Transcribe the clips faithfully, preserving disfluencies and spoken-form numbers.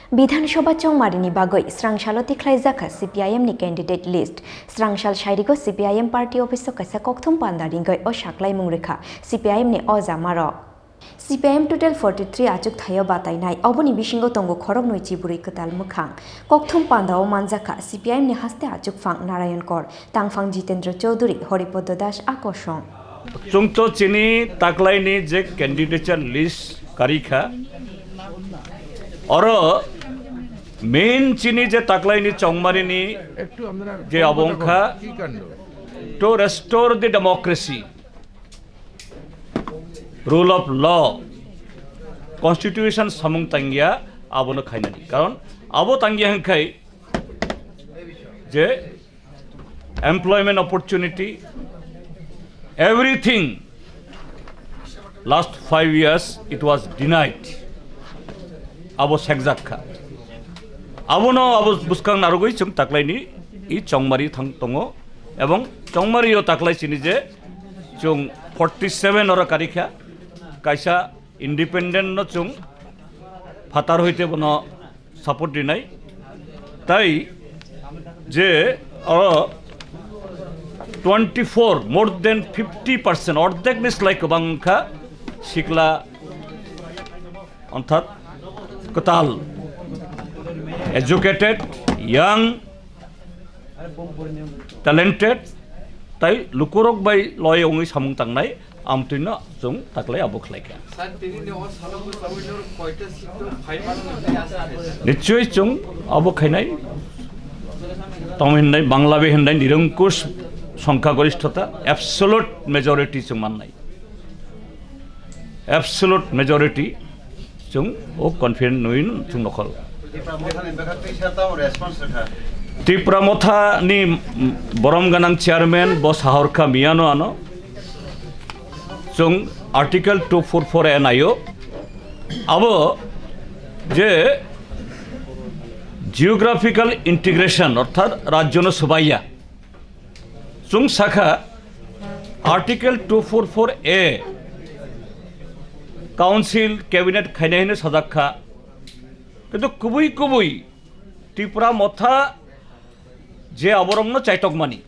Bidhan Sabha chongmarini bagwi srangsalo tikhlaijakha C P I M ni candidate list. Srangsal sairigo C P I M party office o kaisa kokthum panda ringwi o saklaimung rwkha C P I M ni o jamarok. C P I M total forty three achuk thaio batainai, oboni bisingo tongo khoroknwi chiburwi kwtal mwkhang. Kokthum pandao manjakha C P I M ni haste achukphang Narayan Kor, tangphang Jitendra Chaudhary, Haripada Das a kosong. Chwngto chini taklaini je candidature list karikha, oro main chini je taklaini chongmarini je abo wngkha to restore the democracy, rule of law, constitution samung tangya, abono khainani. Karon abo tangya hwnkhai je employment opportunity, everything, last five years it was denied. Abo sekjak kha. Abono abo bwskang narwgwi chwng taklaini i chongmari thang tongo, ebong chongmario taklai chini je chwng forty seven oro karikha, kaisa independent no chwng phatar hoite bono support rinai. Tai je oro twenty four, more than fifty percent, ordek ni slai kwbang wngkha sikla, orthat kwtal, educated, young, talented, tai lukurok bai loi wngwi samung tangnai, amtwino chwng taklai abo khlaikha. Sir, tini ni o salo bwskango nor koita seat o phai mano hwnwi asa resa? Nichoi chwng abo khainai, tamo hwnwi Bangla bai hwnwi nirankush songkha goristhota, absolute majority chwng mannai. Absolute majority chwng o confident nwi chwng nokhol. Tipra Motha ni bwkha twi sir tamo response rwkha? Tipra Motha ni, mm, borom ganang chairman bo sahorkha miyano ano chwng Article two four four A naio, abo je geographical integration orthat rajyo no swbaiya. Chwng sakha, Article two four four A Council Cabinet khainai hwnwi sajak kha. Kintu kubui kubui Tipra Motha je aborokno chaitokmani,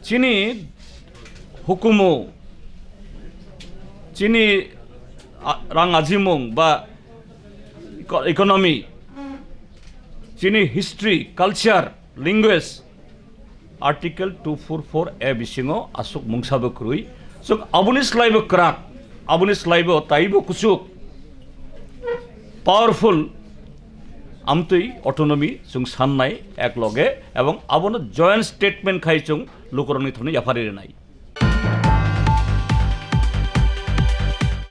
chini hukumu, chini a-, rang ajimung ba eco-, economy, chini history, culture, language, Article two four four A bisingo aswk mungsa bo kwrwi. Chwng aboni slai bo kwrak, aboni slai bo taibo kuchuk powerful amtwi autonomy chwng sannai ek loge, ebong abono joint statement khai chwng lukurokni thani yaphari rwnai.